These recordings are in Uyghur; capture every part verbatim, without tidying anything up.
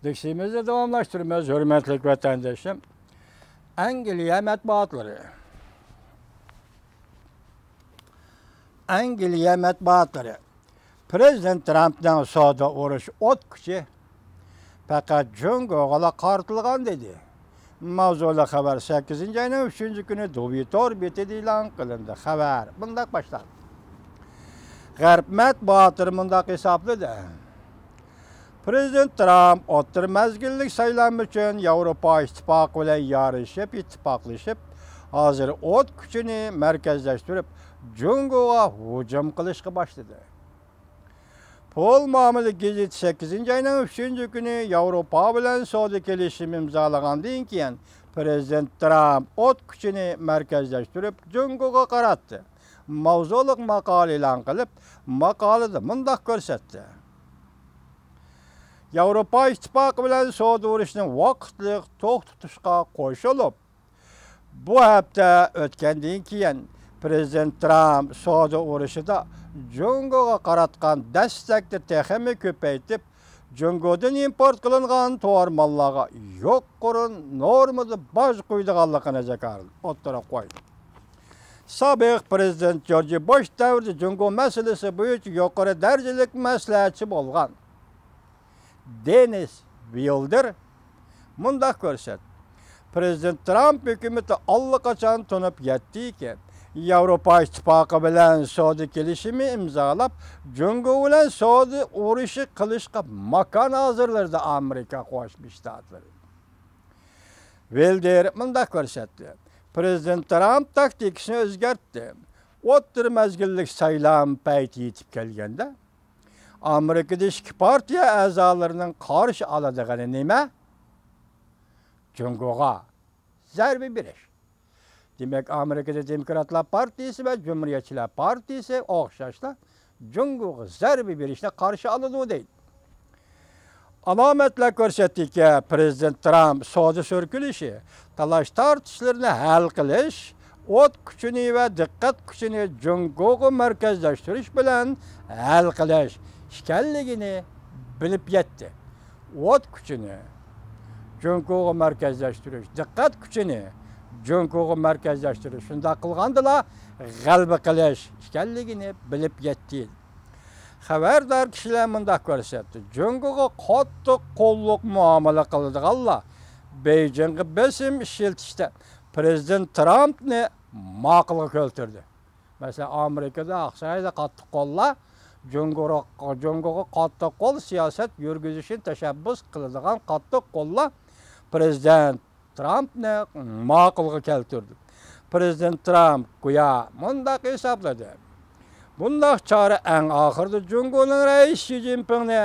دىكىسىمىزنى داۋاملاشتۇرىمىز، ھۆرمەتلىك ۋەتەنداشلىرىم. ئەنگلىيە مەتبۇئاتلىرى. ئەنگلىيە مەتبۇئاتلىرى. پىرېزىدېنت ترامپنىڭ سودا ئۇرۇشى ئوتكۈچى پەقەت جۇڭگوغىلا قارىتىلغان دېدى. ماۋزۇلۇق خەۋەر سەككىزىنچى ئاينىڭ ئۈچىنچى كۈنى دۇۋى تور بېتىدە ئېلان قىلىندى. خەۋەر مۇنداق باشلاندى. غەرب مەتبۇئاتلىرى مۇنداق ھېسابلىدى. پىرېزىدېنت ترامپ ئوتتۇرا مەزگىللىك سايلام ئۈچۈن ياۋروپا ئىتتىپاقى بىلەن يارىشىپ، ئىتتىپاقلىشىپ، ھازىر ئوت كۈچىنى مەركەزلەشتۈرۈپ، جۇڭگوغا ھۇجۇم قىلىشقا باشلىدى. پۇل مۇئامىلە گېزىتى سەككىزىنچى ئاينىڭ ئۈچىنچى كۈنى ياۋروپا بىلەن سودا كېلىشىمى ئىمزالىغاندىن كېيىن، پىرېزىدېنت ترامپ ئوت كۈچىنى مەركەزلەشتۈرۈپ، جۇڭگوغا قاراتتى. ماۋزۇلۇق ماقالە ئېلان قىلىپ، ماقالىدە مۇنداق كۆرسەتتى. ياۋروپا ئىتتىپاقى بىلەن سودا ئۇرۇشىنى ۋاقىتلىق توختىتىشقا قوشۇلۇپ، بۇ ھەپتە ئۆتكەندىن كېيىن، پىرېزىدېنت ترامپ سودا ئۇرۇشىدا جۇڭگوغا قاراتقان دەستەكنى تېخىمۇ كۆپەيتىپ، جۇڭگودىن ئىمپورت قىلىنغان تاۋار ماللارغا يۇقىرى نورمىدا باج قويىدىغانلىقىنى جاكارلىدى، ئوتتۇرىغا قويدى. سابىق پىرېزىدېنت جورج بۇش دەۋرىدە جۇڭگو مەسىلىسى بويىچە يۇقىرى دەرىجىلىك مەسلىھەتچى بولغان دېنىس ۋىلدېر مۇنداق كۆرسەتتى. پىرېزىدېنت ترامپ ھۆكۈمىتى ئاللىقاچان تونۇپ يەتتىكى، ياۋروپا ئىتتىپاقى بىلەن سودا كېلىشىمى ئىمزالاپ، جۇڭگو بىلەن سودا ئۇرۇشى قىلىشقا ماكان ھازىرلىدى ئامېرىكا قوشما شتاتلىرى. ۋىلدېر مۇنداق كۆرسەتتى. پىرېزىدېنت ترامپ تاكتىكىسىنى ئۆزگەرتتى. ئوتتۇرا مەزگىللىك سايلام پەيتى يېتىپ كەلگەندە، ئامېرىكىدا ئىككى پارتىيە ئەزالىرىنىڭ قارشى ئالىدىغىنى نېمە؟ جۇڭگوغا زەربە بېرىش. دېمەك، ئامېرىكىدا دېموكراتلار پارتىيىسى ۋە جۇمھۇرىيەتچىلەر پارتىيىسى ئوخشاشلا جۇڭگوغا زەربە بېرىشنى قارشى ئالىدۇ دەيدۇ. ئالامەتلەر كۆرسەتتىكى، پىرېزىدېنت ترامپ سودا سۈركىلىشى، تالاش تارتىشلىرىنى ھەل قىلىش، ئوت كۈچىنى ۋە دىققەت كۈچىنى جۇڭگوغا مەركەزلەشتۈرۈش بىلەن ھەل قىلىش ئىكەنلىكىنى بىلىپ يەتتى. ئوت كۈچىنى جۇڭگوغا مەركەزلەشتۈرۈش، دىققەت كۈچىنى جۇڭگوغا مەركەزلەشتۈرۈش، شۇنداق قىلغاندىلا غەلىبە قىلىش ئىكەنلىكىنى بىلىپ يەتتى. خەۋەردار كىشىلەر مۇنداق كۆرسەتتى، جۇڭگوغا قاتتىق قوللۇق مۇئامىلە قىلىدىغانلار بېيجىڭغا بېسىم ئىشلىتىشتە پىرېزىدېنت ترامپنى ماقۇلغا كەلتۈردى. مەسىلەن، ئامېرىكىدا، ئاقسارايدا قاتتىق قوللار جۇڭگو-، جۇڭگوغا قاتتىق قول سىياسەت يۈرگۈزۈشىنى تەشەببۇس قىلىدىغان قاتتىق قوللار پىرېزىدېنت ترامپنى ماقۇلغا كەلتۈردى. پىرېزىدېنت ترامپ گويا مۇنداق ھېسابلىدى، بۇنداق چارە ئەڭ ئاخىرىدا جۇڭگونىڭ رەئىسى شى جىنپىڭنى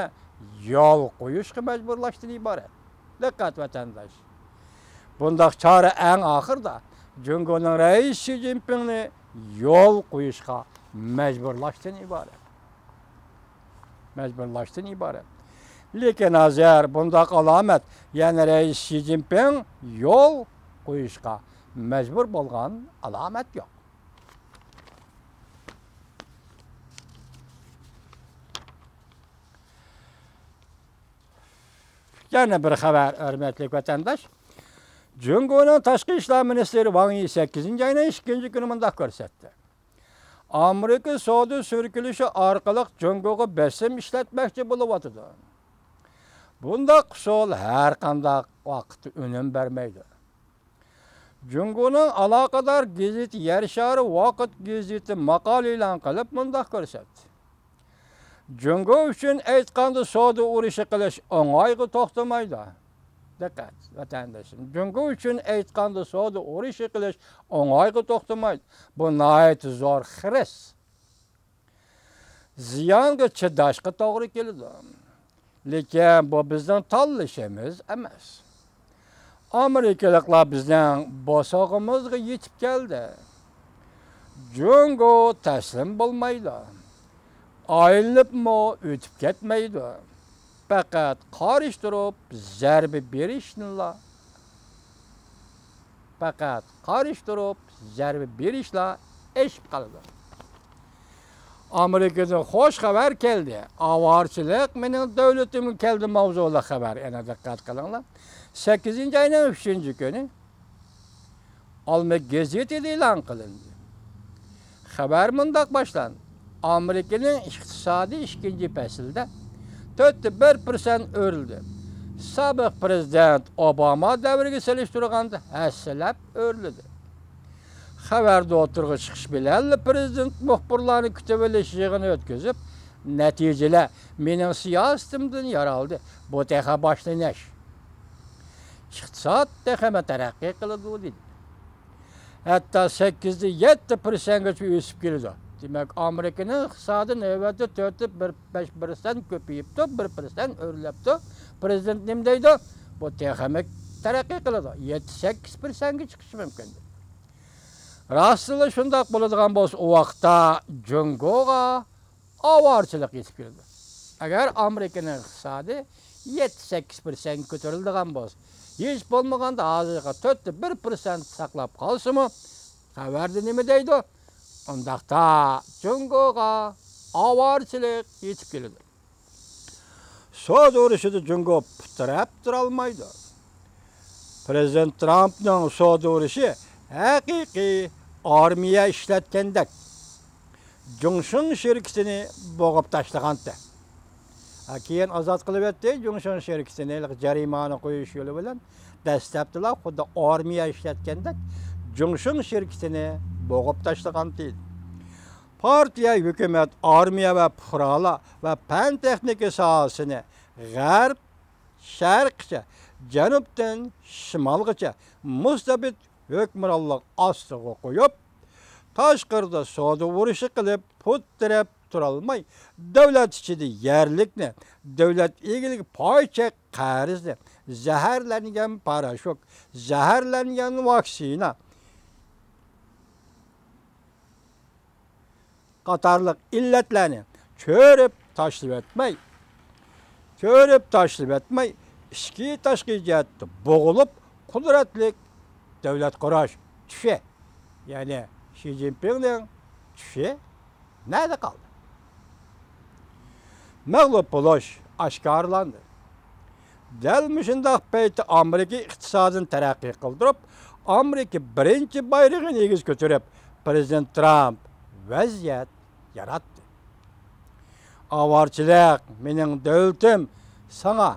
يول قويۇشقا مەجبۇرلاشتىن ئىبارەت. دىققەت، ۋەتەنداش! بۇنداق چارە ئەڭ ئاخىرىدا جۇڭگونىڭ رەئىسى شى جىنپىڭنى يول قويۇشقا مەجبۇرلاشتىن ئىبارەت. مەجبۇرلاشتىن ئىبارەت. لېكىن ھازىر بۇنداق ئالامەت، يەنى رەئىس شى جىنپىڭ يول قويۇشقا مەجبۇر بولغان ئالامەت يوق. يەنە بىر خەۋەر، ھۆرمەتلىك ۋەتەنداش. جۇڭگونىڭ تاشقى ئىشلار مىنىستىرى ۋاڭ يى سەككىزىنچى ئاينىڭ ئىككىنچى كۈنى مۇنداق كۆرسەتتى. ئامېرىكا سودا سۈركىلىشى ئارقىلىق جۇڭگوغا بېسىم ئىشلەتمەكچى بولۇۋاتىدۇ. بۇنداق ئۇسۇل ھەر قانداق ۋاقىتتا ئۈنۈم بەرمەيدۇ. جۇڭگونىڭ ئالاقىدار گېزىتى يەر شارى ۋاقىت گېزىتى ماقالە ئېلان قىلىپ مۇنداق كۆرسەتتى. جۇڭگو ئۈچۈن ئېيتقاندا سودا ئۇرۇشى قىلىش ئوڭايغا توختىمايدۇ. دىققەت، ۋەتەنداشلىرىم، جۇڭگو ئۈچۈن ئېيتقاندا سودا ئۇرۇشى قىلىش ئوڭايغا توختىمايدۇ. بۇ ناھايىتى زور خىرىس. زىيانغا چىداشقا توغرا كېلىدۇ. لېكىن بۇ بىزنىڭ تاللىشىمىز ئەمەس. ئامېرىكىلىقلار بىزنىڭ بوسۇغىمىزغا يېتىپ كەلدى. جۇڭگو تەسلىم بولمايدۇ. ئايلىنىپمۇ ئۆتۈپ كەتمەيدۇ. پەقەت قارشى تۇرۇپ زەربە بېرىشنىلا، پەقەت قارشى تۇرۇپ زەربە بېرىشلا ئېشىپ قالىدۇ. ئامېرىكىدىن خوش خەۋەر كەلدى. ئاۋارىچىلىق مېنىڭ دۆلىتىمگە كەلدى ماۋزۇلۇق خەۋەر. يەنە دىققەت قىلىڭلار. سەككىزىنچى ئاينىڭ ئۈچىنچى كۈنى ئالما گېزىتىدە ئېلان قىلىندى. خەۋەر مۇنداق باشلاندى: ئامېرىكىنىڭ ئىقتىسادى ئىككىنچى پەسىلدە تۆتتە بىر پىرسەنت ئۆرلىدى. سابىق پىرېزىدېنت ئوباما دەۋرىگە سېلىشتۇرغاندا ھەسسىلەپ ئۆرلىدى. خەۋەردە ئوتتۇرىغا چىقىش بىلەنلا پىرېزىدېنت مۇخبىرلارنى كۈتۈۋېلىش يىغىنى ئۆتكۈزۈپ، نەتىجىلەر مېنىڭ سىياسىتىمدىن يارالدى. بۇ تېخى باشلىنىش. ئىقتىساد تېخىمۇ تەرەققىي قىلىدۇ، دېدى. ھەتتا سەككىزدە يەتتە پىرسەنتكىچە ئۆسۈپ كېلىدۇ. دېمەك، ئامېرىكىنىڭ ئىقتىسادى نۆۋەتتە تۆتتە بىر بەش پىرسەنت كۆپىيىپتۇ، بىر پىرسەنت ئۆرلەپتۇ. پىرېزىدېنت نېمە دەيدۇ؟ بۇ تېخىمۇ تەرەققىي قىلىدۇ. يەتتە سەككىز پىرسەنتكە چىقىشى مۇمكىن. راستلا شۇنداق بولىدىغان بولسا، ئۇ ۋاقىتتا جۇڭگوغا ئاۋارىچىلىق يېتىپ كېلىدۇ. ئەگەر ئامېرىكىنىڭ ئىقتىسادى يەتتە سەككىز پىرسەنتكە كۆتۈرۈلىدىغان بولسا، ھېچ بولمىغاندا ھازىرغا تۆتتە بىر پىرسەنت ساقلاپ قالسىمۇ، خەۋەردە نېمە دەيدۇ؟ ئۇنداقتا جۇڭگوغا ئاۋارىچىلىق يېتىپ كېلىدۇ. سودا ئۇرۇشىدا جۇڭگو پۇت تىرەپ تۇرالمايدۇ. پىرېزىدېنت ترامپنىڭ سودا ئۇرۇشى ھەقىقىي ئارمىيە ئىشلەتكەندەك، جۇڭشىڭ شىركىتىنى بوغۇپ تاشلىغانتى. ھە، كېيىن ئازاد قىلىۋەتتى جۇڭشىڭ شىركىتىنى، جەرىمانە قويۇش يولى بىلەن. دەسلەپتىلا خۇددى ئارمىيە ئىشلەتكەندەك جۇڭشىڭ شىركىتىنى بوغۇپ تاشلىغانتى. پارتىيە، ھۆكۈمەت، ئارمىيە ۋە پۇقرالار ۋە پەن تېخنىكا ساھەسىنى غەرب شەرققىچە، جەنۇبتىن شىمالغىچە مۇستەبىت ھۆكۈمرانلىق ئاستىغا قويۇپ، تاشقىرىدا سودا ئۇرۇشى قىلىپ، پۇت تىرەپ تۇرالماي، دۆلەت ئىچىدە يەرلىكنى، دۆلەت ئىگىلىكى پاي چەك قەرزنى، زەھەرلەنگەن پاراشوك، زەھەرلەنگەن ۋاكسىنا، قاتارلىق ئىللەتلەرنى چۆرۈپ تاشلىۋەتمەي، چۆرۈپ تاشلىۋەتمەي، ئىچكى تاشقى جەھەتتە بوغۇلۇپ، قۇدرەتلىك دۆلەت قۇراش چۈشى، يەنى شى جىنپىڭنىڭ چۈشى نەدە قالدى؟ مەغلۇپ بولۇش ئاشكارىلاندى. دەل مۇشۇنداق پەيتتە ئامېرىكا ئىقتىسادىنى تەرەققىي قىلدۇرۇپ، ئامېرىكا بىرىنچى بايرىقىنى ئېگىز كۆتۈرۈپ، پىرېزىدېنت ترامپ ۋەزىيەت ياراتتى. ئاۋارىچىلىق مېنىڭ دۆلىتىم ساڭا،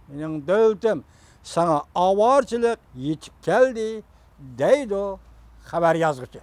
مېنىڭ دۆلىتىم ساڭا ئاۋارىچىلىق يېتىپ كەلدى، دەيدۇ خەۋەر يازغۇچى.